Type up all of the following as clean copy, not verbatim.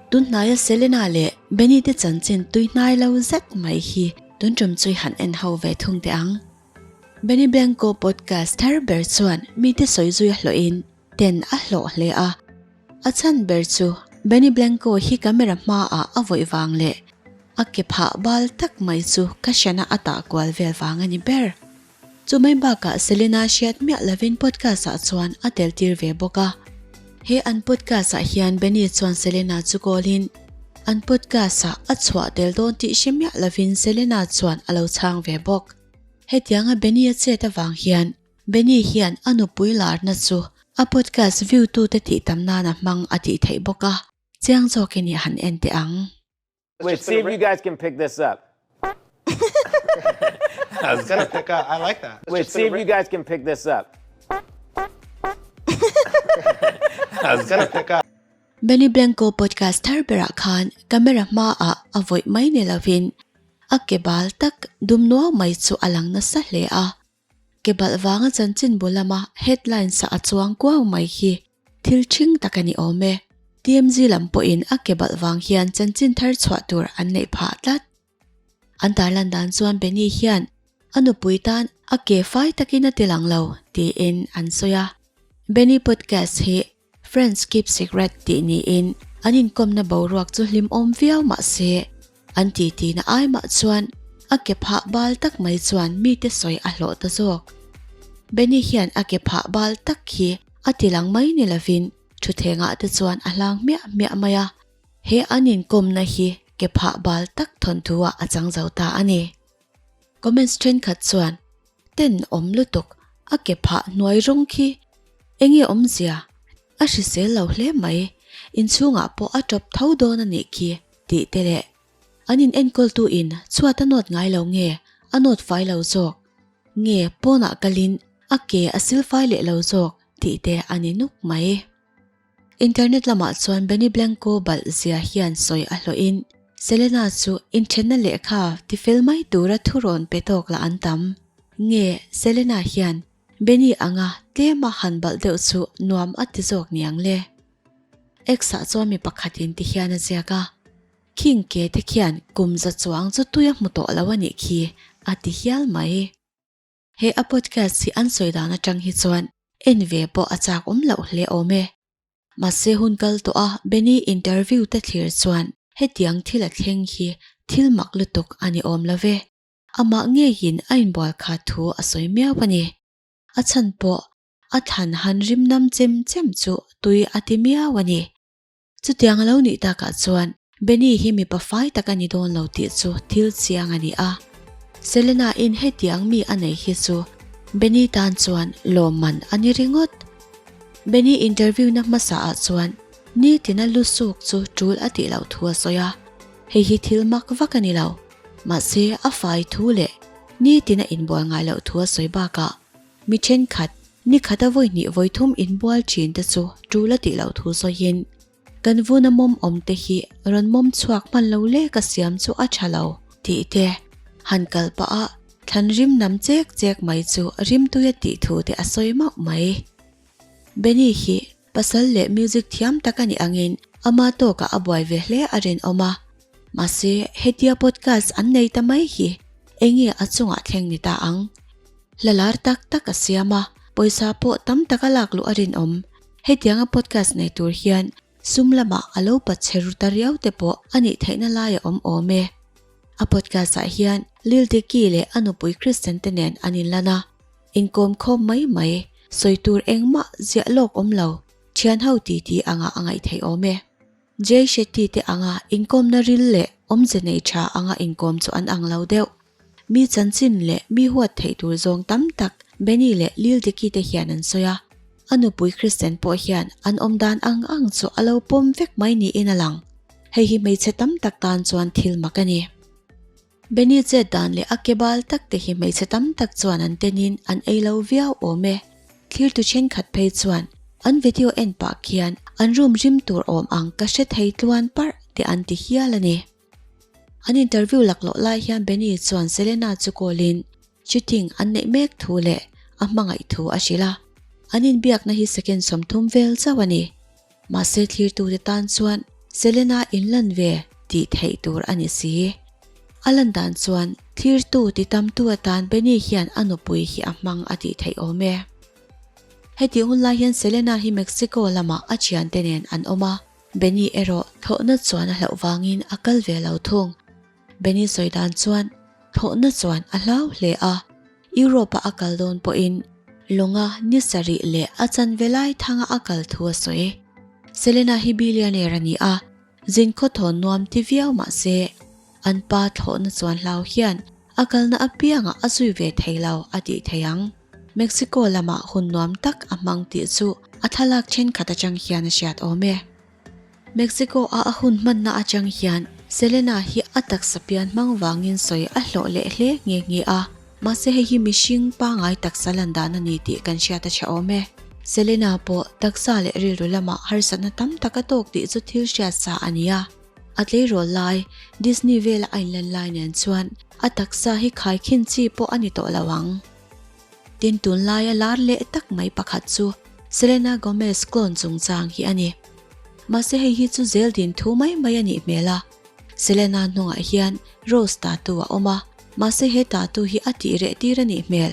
Tunhnaia Selena leh Benny te chanchin tui hnai lo zet mai hi tun tum chu i han en ho ve thung teh ang. Benny Blanco podcast thar ber chuan mite sawi zui a hlawhin ten a hlawh hle a. A chhan ber chu Benny Blanco hi camera hmaah a vawih vang leh a ke phah bal tak mai chu ka hriana a tah kual vel vang a ni ber. Chu mai bakah Selena hriat miah lovin podcast ah chuan a tel tir ve bawk a. He an podcast ah hian Benny chuan Selena chu call in an podcast ah a chhuah tel dawn tih hre miah lovin Selena chuan a lo chhang ve bawk. Hetianga Benny a chet avang hian Benny hian a nupui larna chu a podcast view tute tih tam nan a hmang a tih theih bawk a. Chiang zawkin i han en teh ang. Wait, see if you guys can pick this up. It's gonna pick up. I like that. Wait, see if you guys can pick this up. It's gonna pick up. Benny Blanco podcast thar berah khan camera hmaah a vawih mai ni lovin a ke bal tak dum nuau mai chu a lang nasa hle a. Ke balh vanga chanchin bu lama headlines ah a chuang kuau mai hi thil ṭhing tak a ni awm e. TMZ lam pawhin a ke balh vang hian chanchin thar chhuah tur an neih phah tlat. An tarlan dan chuan Benny hian a nupui tan a ke fai takin a ti lang lo tiin an sawi a. Benny podcast hi Friends Keep Secret tih niin an inkawmna boruak chu hlimawm viau mah se an titi na ai mah chuan a ke phah bal tak mai chuan mite sawi a hlawh ta zawk. Benny hian a ke phah bal tak hi a ti lang mai ni lovin thuthengah te chuan a hlang hmiah hmiah mai a, he an inkawmna hi ke phah bal tak thawnthu ah a chang zo ta a ni. Comments thenkhat chuan ten awm lutuk a ke phah hnuai rawng khi enge awmzia a hrisel lo hle mai, inchhungah pawh a tawp tho dawn a nih khi tih te leh an in enkawltu in chhuat a nawt ngai lo nge a nawt fai lo zawk nge pawnah kalin a ke a sil fai leh lo zawk tih te a ni nuk mai. Internet lamah chuan Benny Blanco balh zia hian sawi a hlawhin Selena chu inthenna lehkha tifel mai tura thurawn pe tawk lah an tam. Nge Selena hian Benny anga tlema han balh deuh chu nuam a ti zawk niang le? X-ah chuan mi pakhatin ti hian a ziak a, Khing ke te khian kum za chuang chu tui a hmu tawh lo a nih khi a ti hial mai. He a podcast hi an sawi dan atang hi chuan en ve pawh a chak awm loh hle awm e. Mahse hun kal tawh a Benny interview te thlir chuan hetiang thil a thleng hi thil mak lutuk a ni awm lo ve. Amah ngeiin a inbual khat thu a sawi miau a ni. A chhan pawh a thlan han rim nam chem chem chu tui a ti miau a ni. Chutiang a lo nih takah chuan Benny hi mipa fai tak a ni dawn lo tih chu thil chiang a ni a. Selena in hetiang mi a nei hi chu Benny tan chuan lawmman a ni ringawt. Benny interview na hmasa ah chuan nitina lu suk chu tul a tih loh thu a sawi a, hei hi thil mak vak a ni lo. Mahse a fai thu leh nitina inbual ngai loh thu a sawi bakah Mi thenkhat, ni khata vawi hnih vawi thum inbual thin te chu tul a tih loh thu sawiin, Kan vuna mawm awm te hi rawn mawm chhuak hman lo lek a siam chu a tha lo tih te, han kal pah a thlan rim nam chek chek mai chu rimtui a tih thu te a sawi mauh mai. Benny hi pasal leh music thiam tak a nih angin ama tawkah a buai ve hle a rinawm a, mahse hetia podcast an nei ta mai hi enge a chungah thleng ni ta ang? Hla lar tak tak a siam a, pawisa pawh tam tak a lak luh a rinawm. Hetianga podcast nei tur hian sum lamah a lo pat chhe ru ta riau te pawh a nih theihna lai a awm awm e. A podcast ah hian Lil Dicky leh a nupui Kristen te nen an inlan a, inkawm khawm mai mai, sawi tur engmah ziah lawk awm lo, thian ho titi anga a ngaih theih awm e. Jay Shetty te anga inkawmna ril leh awmze nei tha anga inkawm chu an ang lo deuh. Mi chanchin leh mi huat theih tur zawng tam tak Benny leh Lil Dicky te hian an sawi a, a nupui Kristen pawh hian an awm dan ang ang chu a lo pawm vek mai niin a lang. Hei hi hmeichhe tam tak tan chuan thil mak a ni. Benny chet dan leh a ke bal tak te hi hmeichhe tam tak chuan an tenin an ei lo viau awm e. Thlir tu thenkhat phei chuan an video en pah khian an room rim tur awm ang ka hre thei tluan parh te an ti hial a ni. An interview laklawh lai hian Benny chuan Selena chu call in shooting an neih mek thu leh a hmangaih thu a hrilh a, an inbiakna hi second 30 vel chauh a ni. Mahse thlirtute tan chuan Selena inlan ve tih theih tur a ni si. A lan dan chuan thlirtu ti tamtu atan Benny hian a nupui hi a hmang a tih theih awm e. Hetih hun lai hian Selena hi Mexico lamah a thiante nen an awm a, Benny erawh thlawhna chuan a hlauh vangin a kal ve lo thung. Benny sawi dan chuan thlawhna chuan a hlau hle a, Europe-a a kal dawn pawhin lawnga ni sarih leh a chanve lai thanga a kal thu a sawi. Selena hi billionaire a ni a, zin khawthawn nuam ti viau mah se, an pa thlawhna chuan hlau hian a kalna apiangah a zui ve thei lo a tih thei ang. Mexico lamah hun nuam tak a hmang tih chu a thlalak thenkhat atang hian a hriat awm e. Mexico-a a hun hmanna atang hian Selena hi a taksa pian hmang vangin sawi a hlawh leh hle nghe nghe a, mahse hei hi mihring pangai taksa lan dan a ni tih kan hriat a tha awm e. Selena pawh taksa leh rilru lamah harsatna tam tak a tawk tih chu thil hriat sa a ni a, a tleirawl lai Disney vela a inlan lai nen chuan a taksa hi khaikhin chi pawh a ni tawh lo ang. Tin tunlaia lar leh tak mai pakhat chu Selena Gomez clone chungchang hi a ni. Mahse hei hi chu zel din thu mai mai a nih hmel a. Selena hnungah hian Rose tattoo a awm a, mahse he tattoo hi a tih reh tir a nih hmel.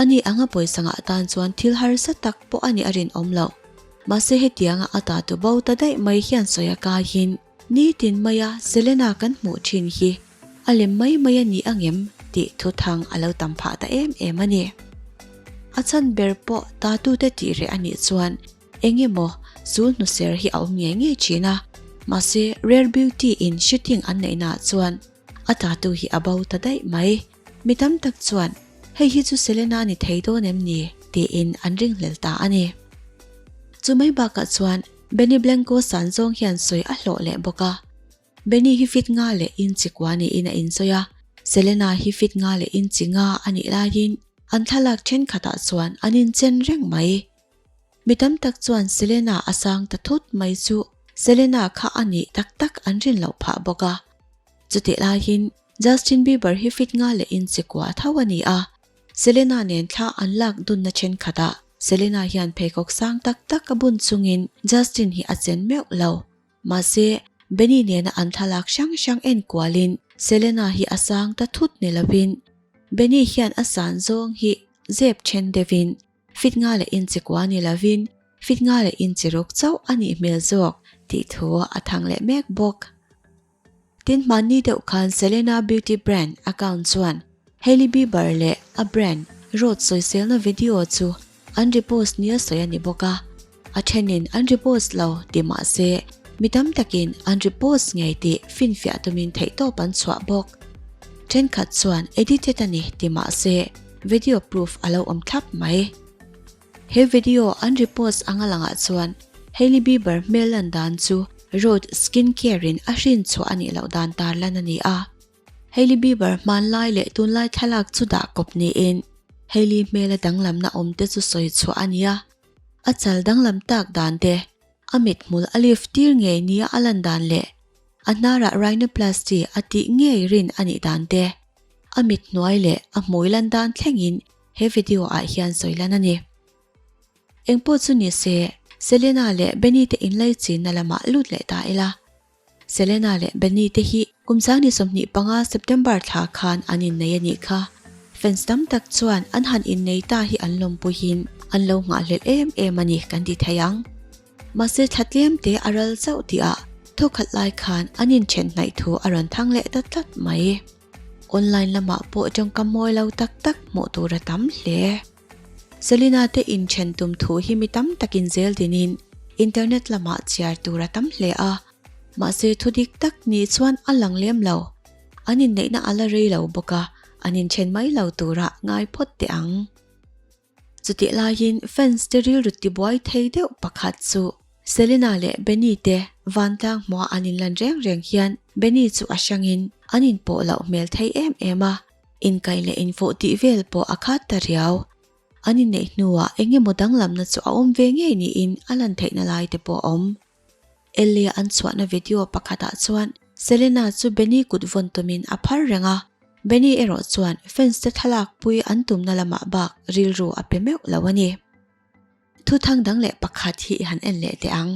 Ani anga pawisa ngah tan chuan thil harsa tak pawh a nih a rinawm loh. Mahse hetianga a tattoo bo ta daih mai hian sawi a kaiin nitin maia Selena kan hmuh thin hi A lem mai mai a ni angem tih thuthang a lo tam phah ta em em a ni. A chhan ber pawh tatute tih reh a nih chuan eng emaw sul hnuser hi a awm ngei ngei thin a, mahse Rare Beauty in shooting an neihnaah chuan a tatu hi a bo ta daih mai. Mi tam tak chuan hei hi chu Selena ni thei dawn em ni tiin an ringhlel ta a ni. Chu mai bakah chuan Benny Blanco san zawng hian sawi a hlawh leh bawk a. Benny hi fit nga leh inchi kua niin a insawi a, Selena hi fit nga leh inchi nga a nih laiin an thlalak thenkhatah chuan an inchen reng mai. Mi tam tak chuan Selena a sang ta thut mai chu Selena kha a nih tak tak an rin loh phah bawk a. Chutih laiin Justin Bieber hi fit nga leh inchi kua tho a ni a, Selena nen thla an lak dunna thenkhatah Selena hian pheikhawk sang tak tak a bun chungin Justin hi a chen meuh lo. Mahse, Benny nena an thlalak hrang hrang en kualin Selena hi a sang ta thut ni lovin Benny hian a san zawng hi zep then deuhin fit nga leh inchi kua ni lovin fit nga leh inchi ruk chauh a nih hmel zawk tih thu a thang leh mek bawk. Tin hmanni deuh khan Selena Beauty Brand account chuan Hailey Bieber leh a brand Rhode sawiselna video chu an repost nia sawi a ni bawk a, a thenin an repost lo ti mah se mi tam takin an repost ngei tih finfiah tumin theihtawp an chhuah bawk. Thenkhat chuan edited a ni ti mah se video proof a lo awm thlap mai. He video an repost anga langah chuan Hailey Bieber hmel lan dan chu Rhode Skincare in a hrin chhuah a nih loh dan tarlan a ni a. Hailey Bieber hmanlai leh tunlai thlalak chu dah kawp niin Hailey hmela danglamna awm te chu sawi chhuah a ni a. A chal danglam tak dan te, a mithmul a lift tir ngei nia a lan dan leh a hnarah rhinoplasty a tih ngei rin a nih dan te, a mit hnuai leh a hmui lan dan thlengin he video ah hian sawi lan a ni. Engpawh chu ni se, Selena leh Benny te inlaichinna lamah lut leh ta ila. Selena leh Benny te hi kum 25 September thla khan an innei a nih kha. Fans tam tak chuan an han innei ta hi an lawmpuiin an lo nghahhlelh em em a ni kan ti thei ang. Mahse thla tlem te a ral chauh tihah thawkhat lai khan an inthen hnaih thu a rawn thang leh ta tlat mai. Online lamah pawh tawngkam mawi lo tak tak hmuh tur a tam hle. Selena te inthen tum thu hi mi tam takin zel dinin internet lamah chhiar tur a tam hle a, mahse thu dik tak nih chuan a lang lem lo. An inneihna a la rei lo bawk a, an inthen mai lo turah ngai phawt teh ang. Chutih laiin fans te rilru tibuai thei deuh pakhat chu Selena leh Benny te vantlang hmuah an inlan reng reng hian Benny chu a hrangin an inpawh loh hmel thei em em a, inkaih leh infawh tih vel pawh a khat ta riau. An inneih hnuah eng emaw danglamna chu a awm ve ngei niin a lan theihna lai te pawh a awm. Ellie an chhuahna video pakhatah chuan Selena chu Benny kut vawn tumin a phar reng a, Benny erawh chuan fans te thlalak pui an tumna lamah bak rilru a pe meuh lo a ni. Thuthang dang leh pakhat hi i han en leh teh ang.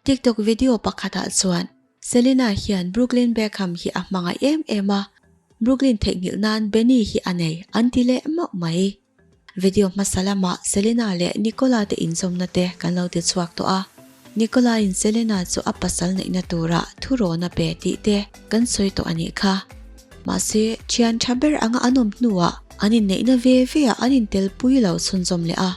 TikTok video pakhatah chuan Selena hian Brooklyn Beckham hi a hmangaih em em a, Brooklyn theihnghilh nan Benny hi a nei an ti leh mauh mai. Video hmasa lamah Selena leh Nicola te inzawmna te kan lo ti chhuak tawh a, Nicola in Selena chu a pasal neihna tura thurawn a pe tih te kan sawi tawh a nih kha. Mahse, thian tha ber anga an awm hnuah an inneihna ve ve ah an intelpui lo chhunzawm leh a.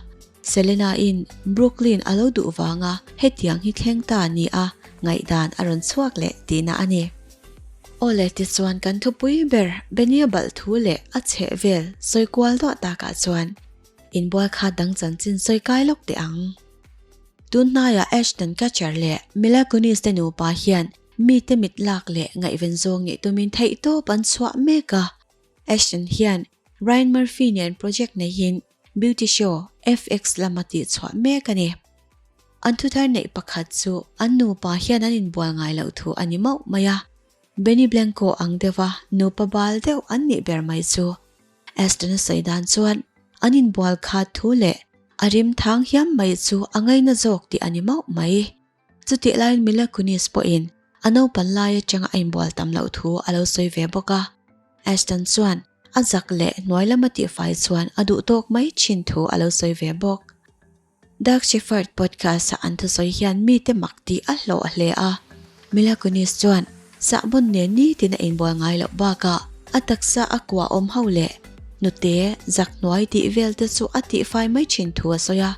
Selena in Brooklyn a lo duh vanga hetiang hi thleng ta ni a ngaihdan a rawn chhuak leh tihna a ni. Awle tichuan kan thupui ber Benia balh thu leh a chheh vel sawi kual duah takah chuan inbual kha dang chanchin sawi kai lawk teh ang. Tun hnaiah Ashton Kutcher leh Mila Kunis te nupa hian mite mit lak leh ngaihven zawng nih tumin theihtawp an chhuah mek a. Ashton hian Ryan Murphy nen project neihin Beauty Show FX lama tihchhuah mek a ni. An thuthar neih pakhat chu an nupa hian an inbual ngai loh thu a ni mauh mai a. Benny Blanco ang deuha nupa bal deuh an nih ber mai chu. Aston-a sawi dan chuan an inbual khat thu leh a rim thang hiam mai chu a ngaina zawk tih a ni mauh mai. Chutih laiin Mila Kunis pawhin a naupan lai atanga a inbual tam loh thu a lo sawi ve bawk a. Ashton chuan a zak leh hnuai lama tihfai chuan a duh tawk mai thin thu a lo sawi ve bawk. Doug Shepherd podcast-a an thusawi hian mite mak tih a hlawh hle a. Mila Kunis chuan sahbawn nen nitin a inbual ngai loh bakah a taksa a kua awm ho leh hnute zak hnuai tih vel te chu a tihfai mai thin thu a sawi a.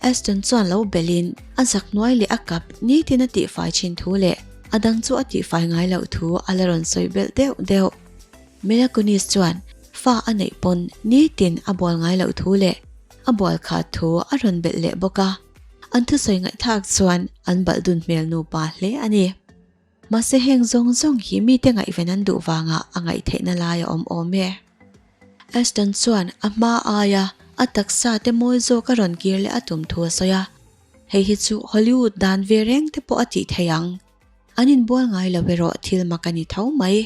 Ashton chuan lo belhin a zak hnuai leh a kap nitin a tihfai thin thu leh a dang chu a tihfai ngai loh thu a la rawn sawi belh deuh deuh. Mila Kunis chuan fa a neih pawn nitin a bual ngai loh thu leh a bual khat thu a rawn belh leh bawk a. An thusawi ngaihthlak chuan an balh dun hmel nupa hle a ni. Mahse heng zawng zawng hi mite ngaihven an duh vangah a ngaihtheihna lai a awm awm e. Ashton chuan a hma aia a taksa te mawi zawk a rawn kir leh a tum thu a sawi a, hei hi chu Hollywood dan ve reng te pawh a tih thei ang. An inbual ngai lo erawh thil mak a ni tho mai.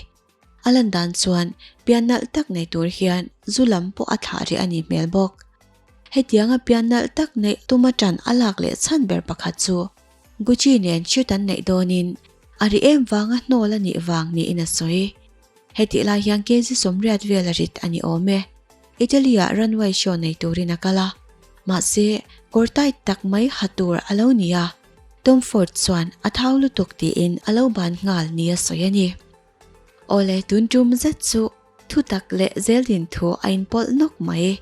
A lan dan chuan pian nalh tak nei tur hian zu lam pawh a thlah rih a nih hmel bawk. Hetianga pian nalh tak neih tuma ṭan a lak leh chhan ber pakhat chu Gucci nen shoot an neih dawnin a ri em vanga hnawl a nih vang niin a sawi. Hetih lai hian kg 80 vel a rit a ni awm e. Italy-ah runway show nei turin a kal a, mahse kawr tight tak mai ha tur a lo ni a, Tom Ford chuan a thau lutuk tiin a lo ban nghal nia sawi a ni. Awle tun tum zet chu thu tak leh zeldin thu a inpawlh nawk mai.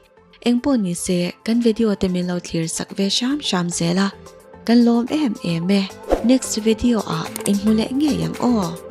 Engpawh ni se kan video te min lo thlir sak ve hram hram zel a, kan lawm em em e. Next video ah inhmu leh ngei ang aw.